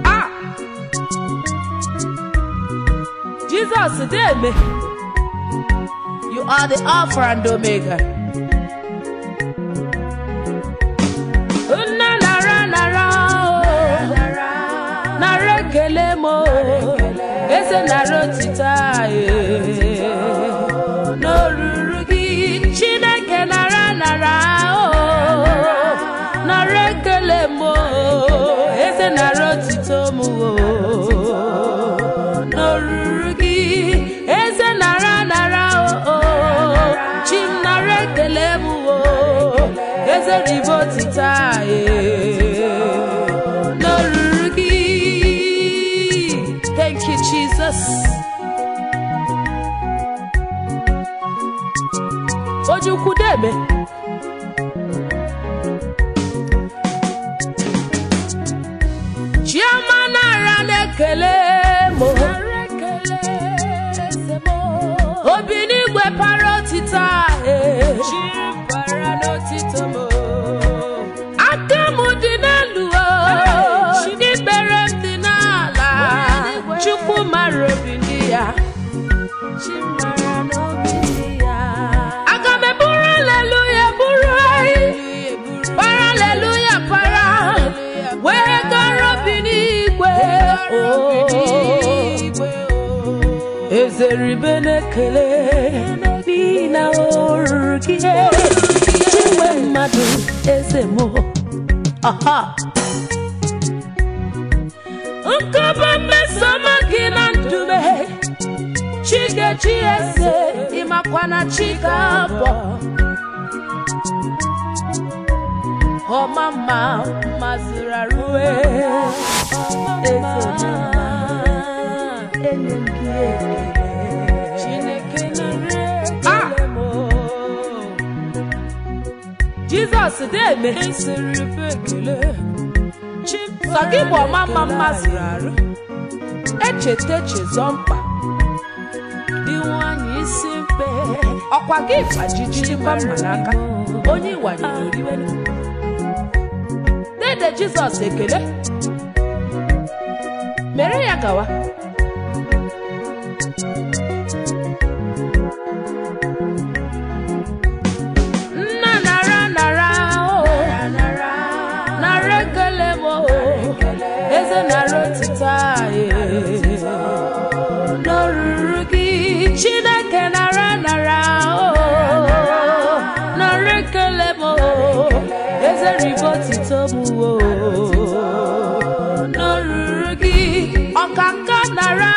Ah! Jesus deme. You are the Alpha and Omega. Nna, nara, nara o. Nara ekele m o. Eze, nara otito anyị. N'oruru gị, Chineke, nara, nara o. Nara ekele m o. Eze, nara otito m o. N'oruru gị, eze, nara, nara o. Chi m, nara ekele m o. Eze, ribe otito anyị. N'oruru gị. Thank you, Jesus. Ojukwu deme. Chioma, nara na-ekele m. Obi n'igwe para otito ahụ. Aka m dị n'elu o, ikpere m dị n'ala. Chukwu mara obi ndị ya. Aga m eburu aleluya, buru para aleluya, para wee gara obi n'igwe. Eze, ribe n'ekele n'ihi na o ruru gị. Chinwe mmadụ, eze m. Aha. Nkọba mmesoma gị na ndume Chigechi eze, ịmakwa na chi ga-abọ ọma mma mazụrụ arụwe. Eze mma, enye m gị ekele. Chineke, nara ekele m. Jizọs deme. Sọ gị bụ ọma mma mma zuru arụ. Echeta chezọ mkpa dị nwanyị isi mkpe. Ọkwa gị gbajiji jikwa mma n'aka onye ịwanyere oriwelu. Dede Jizọs, ekele mere ya gawa. Nna, nara, nara o. Nara ekele m o. Eze, nara otito anyị. N'oruru gị, Chineke, nara, nara o. Nara ekele m o. Eze, ribe otito m o. N'oruru gị, ọkaka, nara.